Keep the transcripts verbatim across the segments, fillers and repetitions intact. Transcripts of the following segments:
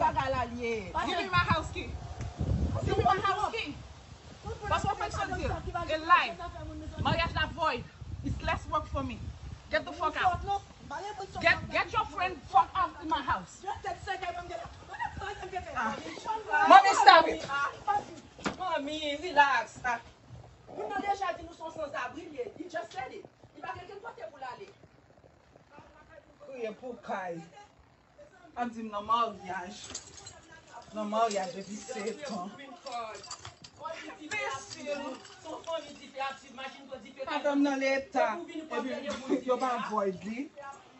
Bagay la l ye. Give me my house key. Give me my house key. Paske w fèk sot di l. E live. Maryaj la void. It's less work for me. Get the fuck out. Get, get your friend fuck out in my house. Mommy, stop it. Manmi, relax. Ah. Moun nan deja di nou se yon sanzabri l ye. He just said it. Li pa gen kenn kote pou l ale. Kriye pou kay. Ap di m nan maryaj. Nan maryaj depi sèt an. Enbesil. Avè m nan leta. Epi yo pa void li.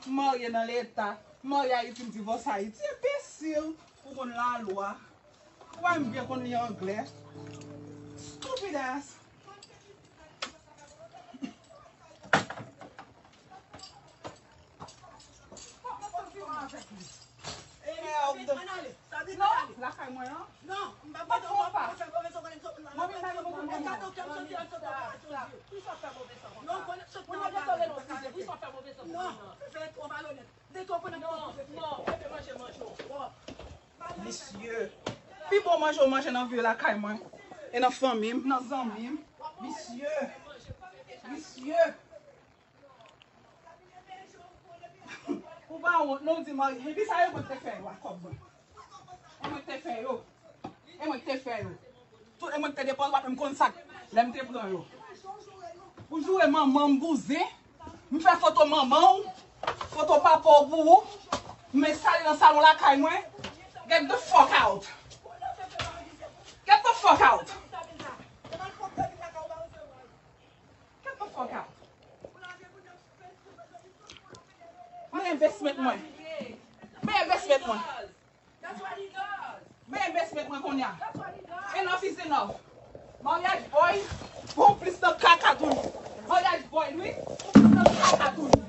M marye nan leta. M marye Ayiti, m divòse Ayiti. Enbesil. Ou konn lalwa. Ou pa menm byen konn li anglè. Stupid ass. Non, lakay mwen an. Non, m pa mete w pa fè move sòt konnen sòt la. Mwen menm pa gen move sòt. Kisa w fè move sòt konsa? Non, konnen sòt la. Pou sa w fè move sòt. Non, fè twò malonèt. Dèke w konnen. Non, non, mete manje, manje w. Misye. Pi bon manje w manje nan vye lakay mwen. E nan fanmi m, nan zanmi m. Misye. Misye. Ou pa wont, non, w di marye. Epi sa yo mwen te fè yo a kòb mwen. E mwen te fè yo. E mwen te fè yo. Tout e mwen te depann, w ap menm konn sa k lè m te pran yo. Ou joure manman m bouzen. M fè foto manman w, foto papa w pou ou. M enstale nan salon lakay mwen. Get the fuck out. Get the fuck out. Get the fuck out. Men investment mwen. Men investment mwen. Men investment mwen kounye a. Enough is enough. Maryaj void, bon plis nan kaka toujou. Maryaj void, wi, bon plis nan kaka toujou.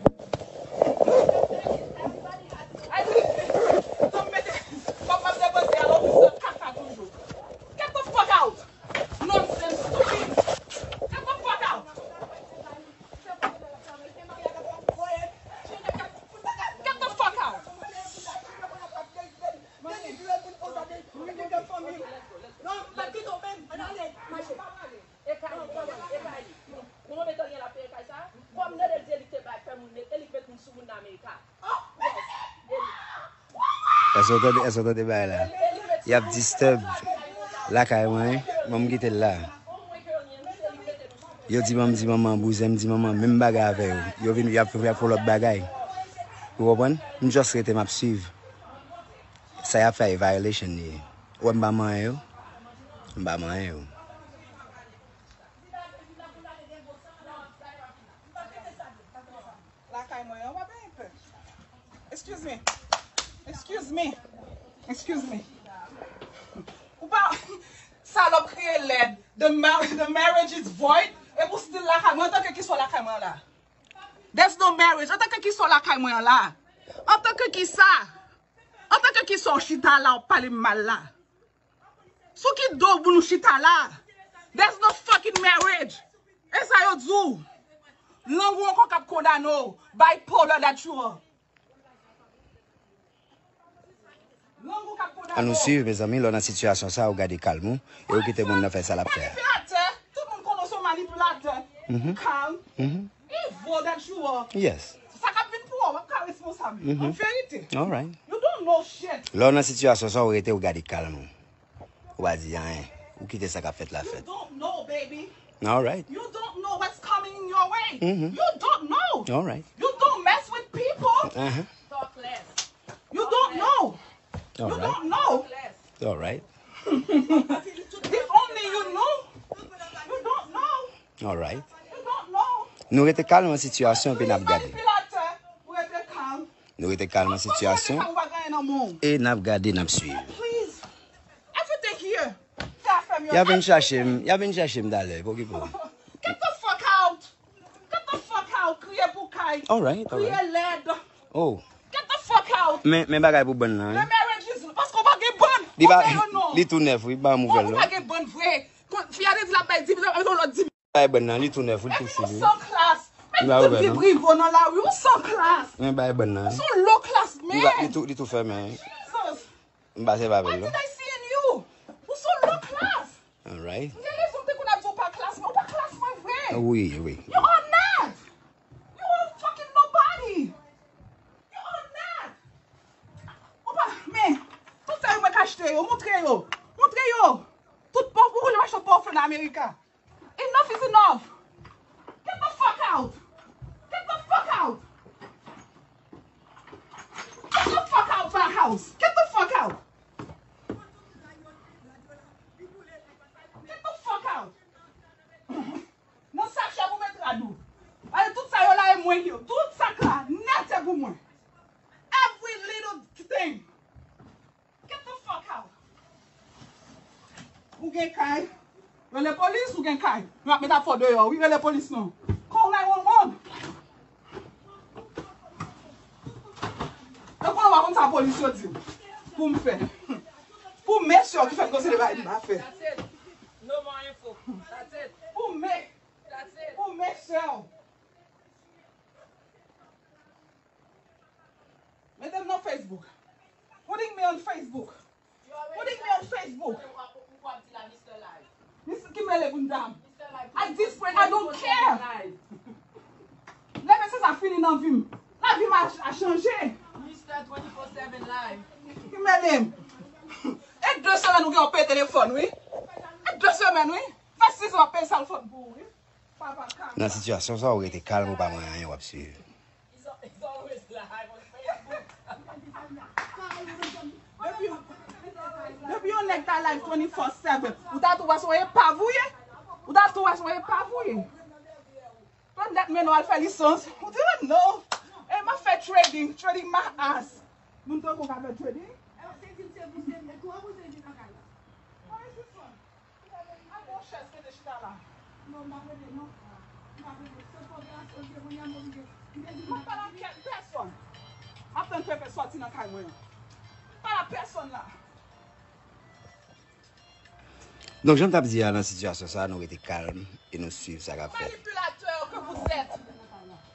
Ay, wi, wi. Tanm mete, kòm m ap depanse a, bon plis nan kaka toujou. Get the fuck out! Nonsense, stupid! Get the fuck out! Get the fuck out! Èske w tande, èske w tande bagay la? Y ap disturb lakay mwen, wi. Ban m kite l la. Yo di ban m di manman bouzen, m di manman menm bagay avè yo. Yo vin, y ap, y ap fè lòt bagay. Ou konprann? M just rete, m ap swiv. Sa y ap fè a e violation li ye. Ou wè m pa manyen yo? M pa manyen yo. Lakay mwen an, w ap pè. Excuse me. Excuse me. Excuse me. Ou pa, salòp kriye lèd. The mar-, the marriage is void. E pou still lakay mwen, antanke kisa w lakay mwen an la? There's no marriage. Antanke kisa w lakay mwen an la? Antanke kisa? Antanke kisa w chita la, w ap pale m mal la? Sou ki do pou nou chita la? There's no fucking marriage. E sa yo di w. Lang ou ankò k ap kondane w. Bipolar that you are. Lang ou k ap kondane w. Ann nou swiv, mezanmi, lè w nan sitiyasyon sa, ou gade kalm ou, e ou kite moun nan fè sa l ap fè a. Manipilatè. Tout moun konnen w se yon manipilatè. Kalm. Evil that you are. Yes. Sa k ap vin pou ou, w ap ka responsab li. An verite. All right. You don't know shit. Lè w nan sitiyasyon sa, ou rete, ou gade kalm ou. Ou pa di anyen. Ou kite sa k ap fèt la fèt. You don't know, baby. All right. You don't know what's coming in your way. You don't know. All right. You don't mess with people. Talk less. You don't know. All right. You don't know. All right. If only you knew. You don't know. All right. You don't know. Nou rete kalm nan sitiyasyon epi n ap gade. Manipilatè, ou rete kalm. Nou rete kalm nan sitiyasyon. Ou pa gen sa ou pa genyen nan men w. E n ap gade, n ap swiv. Please. Everything here. Fè afè m yo. Y a vin chache m, y a vin chache m talè, pa okipe w. Get the fuck out. Get the fuck out. Kriye pou kay. All right, all right. Kriye lèd. Oh. Get the fuck out. Men, men bagay pou bann nan, wi. The marriage is, paske w pa gen bann. Li pa, li tou nèf, wi, pa nouvèl, non. Ou pa gen bann vre. Fi a te di l ap bay di mil, lòt di mil. Bay bann nan, li tou nèf, wi, li tou fini. Ou san klas. Men tout ti brivo nan lari, ou san klas. Men bay bann nan. Ou son low class man. Li tou, li tou fèmen. Jesus. M pa sèvi avè l, non. Why did I see in you? Ou se yon low class. Alright. M gen rezon m te konn ap di w pa klas mwen. Ou pa klas mwen vre. Wi, wi. You are not. You are fucking nobody. You are not. Ou pa, men, tout sa yo mwen ka achte yo, montre yo. Montre yo. Tout pòf, ou konn yo achte pòf nan Amerika. Enough is enough. Get the fuck out. Get the fuck out. Get the fuck out my house. Get the fuck out. Get the fuck out. Nan sachè pou met rad ou. Pale tout sa yo la e mwen yo. Tout sa k la nèt e pou mwen. Every little thing. Get the fuck out. Ou gen kay. Rele polis, ou gen kay. Nou ap met afè w deyò, wi, rele polis non. Call nine one one. Yo konnen w pa konn sa polis yo di w. Pou m fè. Pou mesye w ki fè m konsidere bagay m pa fè. That's it. No more info. That's it. Pou me. That's it. Pou mesye w. Mete m nan Facebook. Putting me on Facebook. Putting me on Facebook. Mister, ki m rele pou n dam? At this point, I don't care. Lè mesye sa fini nan vi m. Lavi m a, a chanje. Mister twenty-four seven live. Ki m rele m? E de semèn ou gen w peye telefòn, wi. E de semèn, wi. Fè sis w ap peye cell phone pou ou, wi. Nan sitiyasyon sa, ou rete kalm, ou pa manyen anyen, w ap swiv. Depi, depi yon nèg ta live twenty-four seven, ou ta tou wè se yon epav ou ye? Ou ta tou wè se yon epav ou ye? Pandan men w al fè lisans, ou di, "Oh, no. E m ap fè trading, trading my ass." Moun tankou w ka fè trading? Mwen pa prete non. M pa prete. Se koperasyon ke mwen an mwen vle. M pa la kèk pèsonn. M ap tann Pepe sòti nan kay mwen an. M pa la pèsonn la. Donk, jan m t ap di a, nan sitiyasyon sa a, nou rete kalm e nou swiv sa k ap fèt. Manipulateur que vous êtes.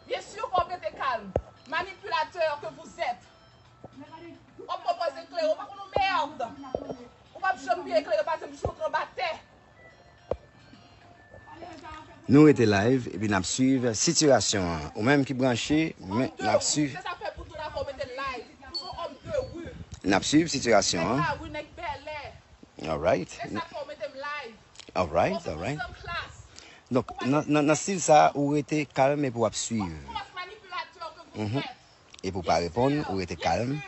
Bien sûr, faut rester calme. Manipulateur que vous êtes. W ap pwopoze klere, w pa konn yon mèd. Ou p ap janm pi eklere pase m jis w anba tè. Nou rete live epi n ap swiv sitiyasyon an. Ou menm ki branche, men n ap swiv. Se sa fè pou tout afè w mete live. Ou se yon òm de ri. N ap swiv sitiyasyon an. Nèg lari, nèg bèlè. Alright. Se sa fè w mete m live. Alright, alright. Donk, nan, nan, nan stil sa, ou rete kalm epi w ap swiv. Mhm. Epi w pa reponn, ou rete kalm.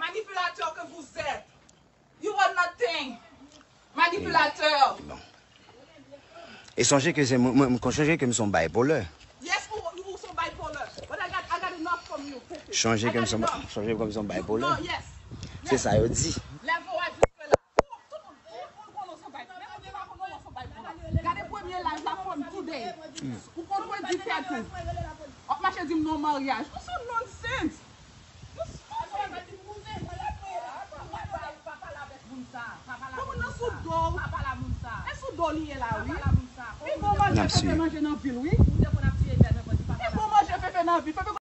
Manipulateur que vous êtes. You are nothing. Manipulateur. Bon. E sonje ke se mwen, mwen, mwen sonje ke m se yon bipolar. Yes, ou, ou se yon bipolar. But I got, I got enough from you, Pepe. Sonje ke m se yon, sonje ke m se yon bipolar. No, yes. Se sa yo di. Lève w a jiske la. Tout, tout moun konnen w se yon bipolar. Menm moun ki pa konnen w se yon bipolar. Gade premye live la from today. Ou konn mwen di tèt ou. W ap mache di m non maryaj. Ou se yon nonsense. Moun nan sou do w. E sou do li ye la, wi. Pi bon manje Pepe manje nan vil, wi. Pi bon manje Pepe nan vil. Pepe